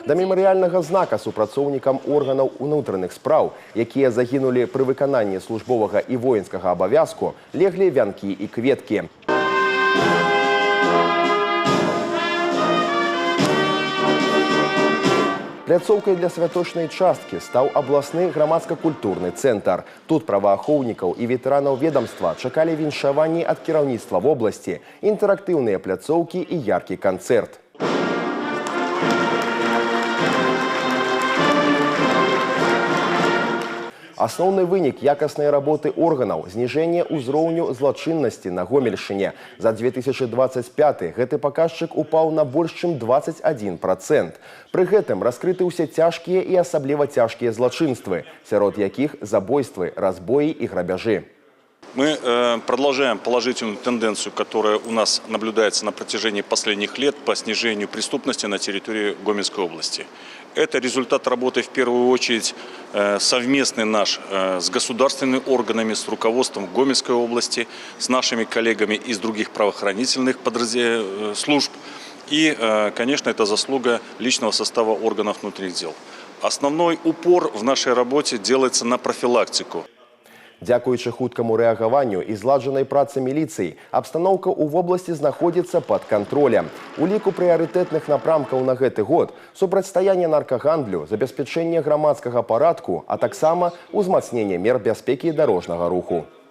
Да мемарыяльнага знака супрацоўнікам органаў унутраных спраў, якія загінулі пры выкананні службовага і воінскага абавязку, леглі вянкі і кветкі. Пляцоўкай для святочнай часткі стаў абласны грамадска-культурны цэнтр. Тут праваахоўнікаў і ветэранаў ведомства чакалі віншаванні ад кіраўніцтва вобласці, інтэрактыўныя пляцоўкі і яркі канцэрт. Асноўны вынік якаснай работы органаў – зніжэнне ўзроўню злачыннасці на Гомельшчыне. За 2025 гэты паказчык упаў на больш чым 21%. Пры гэтым раскрыты ўсе цяжкія і асабліва цяжкія злачынствы, сярод якіх забойствы, разбоі і грабяжы. Мы продолжаем положительную тенденцию, которая у нас наблюдается на протяжении последних лет по снижению преступности на территории Гомельской области. Это результат работы, в первую очередь, совместный наш с государственными органами, с руководством Гомельской области, с нашими коллегами из других правоохранительных служб. И, конечно, это заслуга личного состава органов внутренних дел. Основной упор в нашей работе делается на профилактику. Дзякуючы хуткаму рэагаванню і зладжанай працы міліцыі, абстаноўка ў вобласці знаходзіцца пад кантролем. У ліку прыярытэтных напрамкаў на гэты год супрацьстаянне наркагандлю, забеспячэнне грамадскага парадку, а таксама ўзмацненне мер бяспекі дарожнага руху.